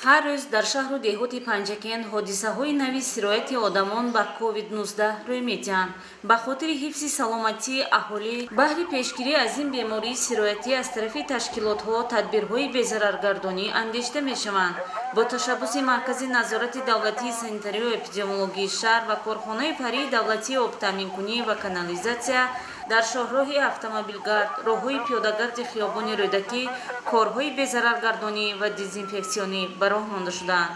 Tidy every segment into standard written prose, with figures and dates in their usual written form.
Ҳар рӯз дар шаҳру деҳоти Панҷакент ҳодисаҳои нави сирояти одамон ба COVID-19 рӯй медиҳанд. Ба хотири ҳифзи саломатии аҳолӣ, баҳри пешгирӣ аз ин бемории сироятӣ аз тарафи ташкилотҳо тадбирҳои безараргардонӣ андешида мешаванд. Бо ташаббуси Маркази назорати давлатии санитарию эпидемиологии шаҳр ва корхонаи фаръии давлатии обтаъминкунӣ ва канализатсия дар шоҳроҳи автомобилгард, роҳҳои пиёдагарди хиёбони Рӯдакӣ корҳои безараргардонӣ ва дезинфексионӣ ба роҳ монда шудаанд.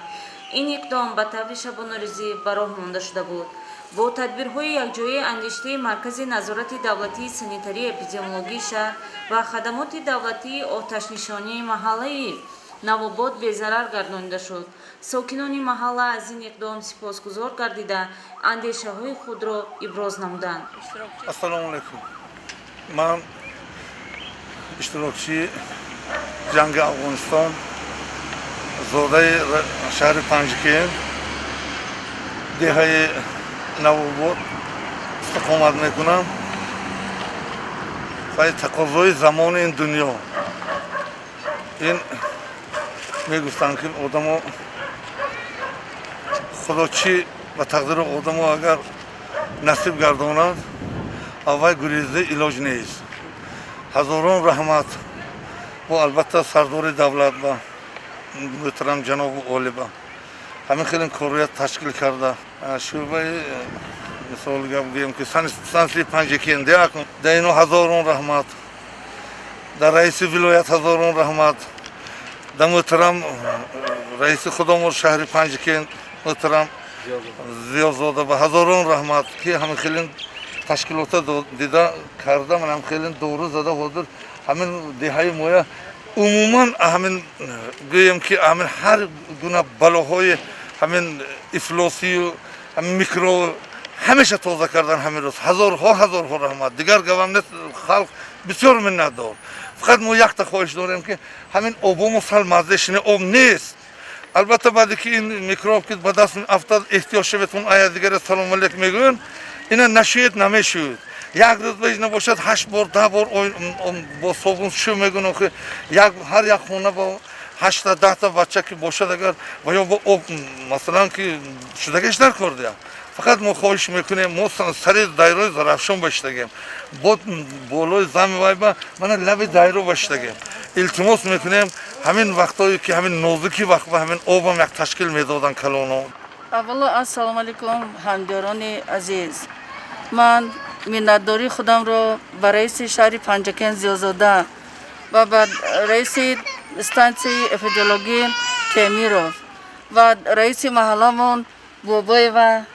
Ин иқдом ба таври шабонарӯзӣ ба роҳ монда шуда буд. Бо тадбирҳои якҷояи андешидаи Маркази назорати давлатии санитарию эпидемиологии шаҳр ва хадамоти давлатии оташнишонии маҳаллаи Навобод безарар гардонида шуд. Сокинони маҳалла аз ин иқдом сипосгузор гардида, андешаҳои худро иброз намуданд. Ассалому алайкум. Ман иштирокчии ҷанги Афғонистон, зодаи шаҳри Панҷакент, деҳаи Навобод истиқомат мекунам ва тақозои замони ин дунё ин мегуфтанд, ки одамо Худо чӣ ба тақдири одамо агар насиб гардонад, аввай гуреза илоҷ нест. Ҳазорон раҳмат бо албатта сардори давлат ба муҳтарам ҷаноби олиба, ҳамин хеле кория ташкил карда. Шӯъбаи, мисол гап гӯем, ки станцияи Панҷакент да ино ҳазорон раҳмат, дар раиси вилоят ҳазорон раҳмат, да муҳтарам раиси худомон шаҳри Панҷакент муҳтарам Зиёзода ба ҳазорон раҳмат, ки ҳамин хеле ташкилота дида карда, манам хеле дору зада. Ҳозир ҳамин деҳаи моя умуман ҳамин гӯем, ки ҳамин ҳар гуна балоҳои ҳамин ифлосию ҳамин микро ҳамеша тоза кардан. Ҳамин рӯз ҳазорҳо ҳазорҳо раҳмат. Дигар гавам нест, халқ бисёр миннатдор. Фақат мо якта хоҳиш дорем, ки ҳамин обомо сал маззешини об нест. Албатта, баъде ки ин микроб ки ба даст афтад, эҳтиёт шаветон. Ая дигаре салом алейк мегӯянд, ина нашӯед, намешӯед. Як рӯз ба набошад, ҳашт бор, 10 бор бо собун шу мегӯн. Охи як ҳар як хона бо ҳашта, 10та бача ки бошад, агар ва ё бо об, масалан, ки шудагиш дар кор дия. Фақат мо хоҳиш мекунем, мо сари дайрои Зарафшон баштагем, бо болои зами вайба мана лаби дайро баштагем. Илтимос мекунем, ҳамин вақтое ки ҳамин нозуки вақт ба ҳамин обам як ташкил медодан калоно. Аввало, ассалому алайкум, ҳамдиёрони азиз. Ман миннатдории худамро ба раиси шаҳри Панҷакент Зиёзода ва ба раиси стансияи эпидемиологӣ Темиров ва раиси маҳалламон Бобоева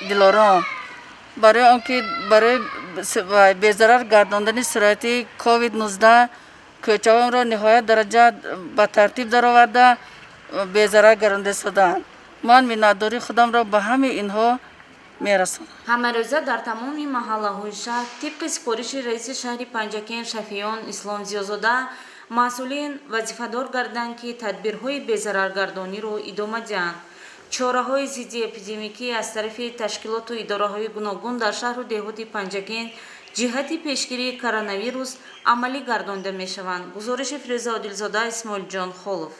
Дилором барои он ки барои безарар гардондани сирояти COVID-19 кӯчаҳоро ниҳоят дараҷа ба тартиб дароварда, безарар гардонда истодаанд, ман миннатдории худамро ба ҳамаи инҳо мерасонам. Ҳамарӯза дар тамоми маҳаллаҳои шаҳр тибқи супориши раиси шаҳри Панҷакент Шафиён Ислом Зиёзода масъулин вазифадор гарданд, ки тадбирҳои безараргардониро идома диҳанд. Чораҳои зидди эпидемикӣ аз тарафи ташкилоту идораҳои гуногун дар шаҳру деҳоти Панҷакент ҷиҳати пешгирии коронавирус амалӣ гардонида мешаванд. Гузориши Фирӯза Одилзода, Исмоилҷон Холов.